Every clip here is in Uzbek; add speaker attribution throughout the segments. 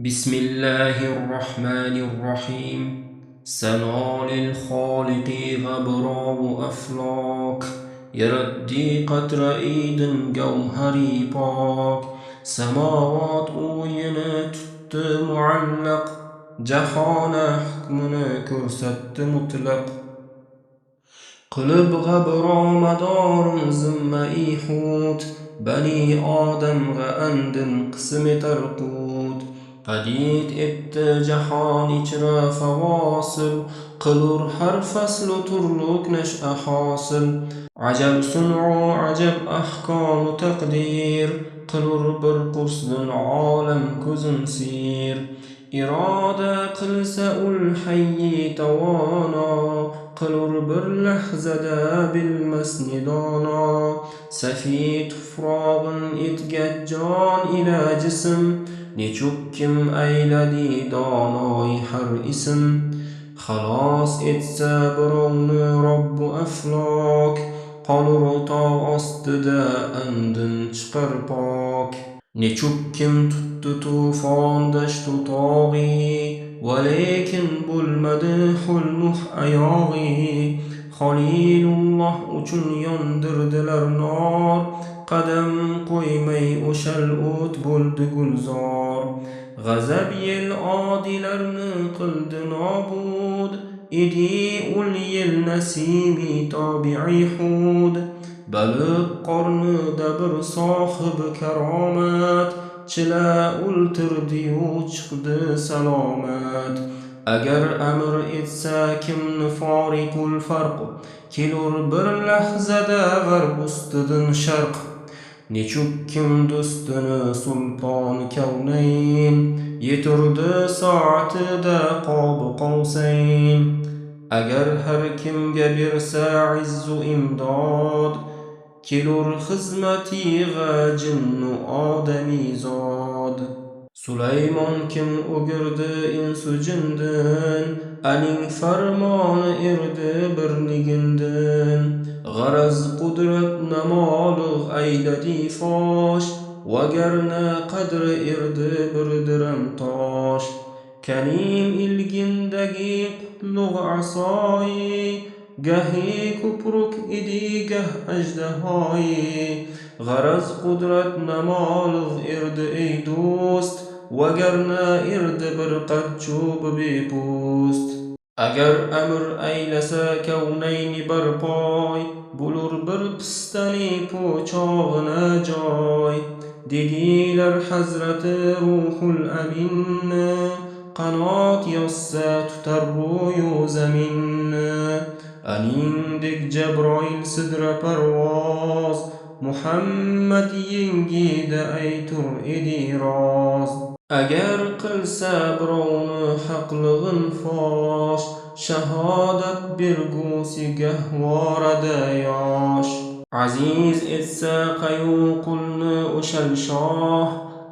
Speaker 1: Bismillahir-Rahmanir-Rahim. Sano lil Xoliqi g'abrovu aflok. Yaratdi qatra idin gavhari pok. Samovat o'yini tutdi muallaq. Jahona hukmini ko'rsatdi mutlaq. Qilib g'abro madorin zimmai hut. Bani odamg'a andin qism etar qut. Padid etdi jahon ichra favosil. Qilur har faslu turluk nash'a hosil. Ajab sun'u ajab ahkomu taqdir. Qilur bir qursdin olam ko'zin sir. Iroda qilsa ul hayyi tavono. Qilur bir lahzada bilmas nidono. Safi tufrog'in etgach jon ila jism. Nechuk kim ayladi donoy har ism. Xalos etsa birovni Robbu aflok. Qolur tog' ostida andin chiqar pok. Nechuk kim tutdi tufon dashtu tog'i. Va lekin bo'lmadi hulmuh oyog'i. Xolilulloh uchun yondirdilar nor. Qadam qo'ymay o'shal o't bo'ldi gulzor. G'azab yel odilarni qildi nobud. Idi ul yel nasimi tobi'i hud. Baliq qornida bir sohibi karomat. Chila o'ltirdi-yu chiqdi salomat. Agar amr etsa kimni foriqul farq. Kelur bir lahzada g'arb ustidin sharq. Nechuk kim do'stini sulton kavnayn. Yeturdi soatida qobi qavsayn. Agar har kimga bersa izzu imdod. Kelur xizmatig'a jinnu odamizod. Sulaymon kim o'girdi insu jindin. Aning farmoni erdi bir nigindin. G'araz qudrat namoligʼ ayladi fosh. Vagarna qadri erdi bir diram tosh. Kalim ilgindagi qutlug' asoyi. Gahi ko'pruk idi gah ajdahoyi. G'araz qudrat namoligʼ erdi ey do'st. Vagarna erdi bir qad cho'bi bepust. Agar amr aylasa kavnayni barpoy. Bo'lur bir pistani po'chog'ina joy. Dedilar hazrati ruhul aminni. Qanot yozsa tutar ro'yu zaminni. Aningdek Jabroil sidra parvoz. Muhammad yengida aytur edi roz. Agar qilsa birovni haqlig'in fosh. Shahodat bergusi gahvorada yosh. Aziz etsa qayu qulni o'shal shoh.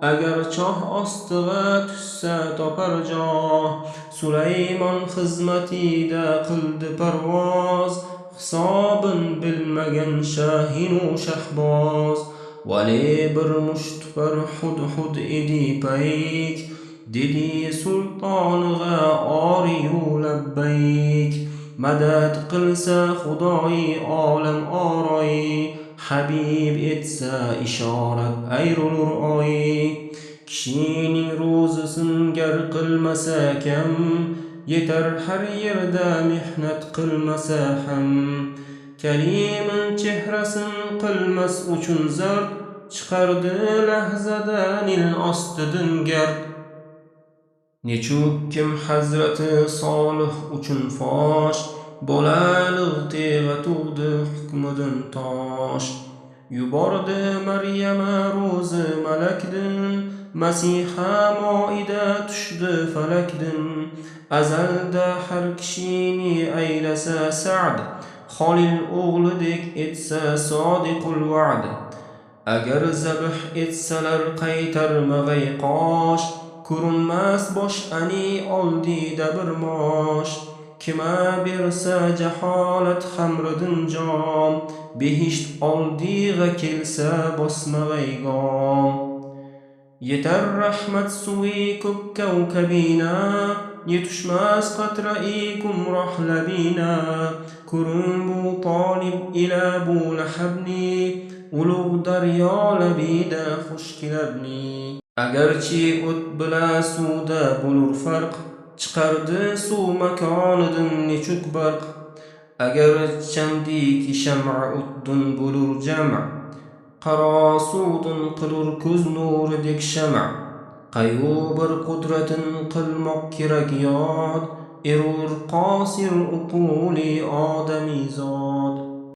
Speaker 1: Agar choh ostig'a tushsa topar joh. Sulaymon xizmatida qildi parvoz. Hisobin bilmagan shahinu shahboz. Vali bir mushtipar hudhud edi payk. Dedi sultonig'a oriyu labbayk. Madad qilsa xudoyi olam oroyi. Habib etsa ishorat ayrulur oyi. Kishining ro'zisin gar qilmasa kam. Yetar har yerda mehnat qilmasa ham. Kalimin chehrasin qilmas uchun zard. Chiqardi lahzada nil ostidin gard. Nechuk kim hazrati solih uchun fosh. Bolaliq teg'a tug'di hukmidin tosh. Yubordi Maryama ro'zi malakdin. Masiha moida tushdi falakdin. Azalda har kishini aylasa sa'd. Xolil o'g'lidek etsa sodiqul va'd. Agar zabh etsalar qaytarmag'ay qosh. Ko'rinmas bosh ani oldida bir mosh. Kima bersa jaholat xamridin jom. Behisht oldig'a kelsa bosmag'ay gom. Yetar rahmat suvi ko'p kavkabina, yetishmas qatrai gumroh labina. Ko'rin bu Tolib ila bu Lahabni, ulug' daryo labida xushkilabni. Agarchi o't bila suvda bo'lur farq, chiqardi suv makonidan nechuk barq. Agar chandiki sham'a o'tdun bo'lur jam', qaro suvdun qilur ko'z nuridek sham'. Qayu bir qudratin qilmoq kerak yod, erur qosir uquli odamizod.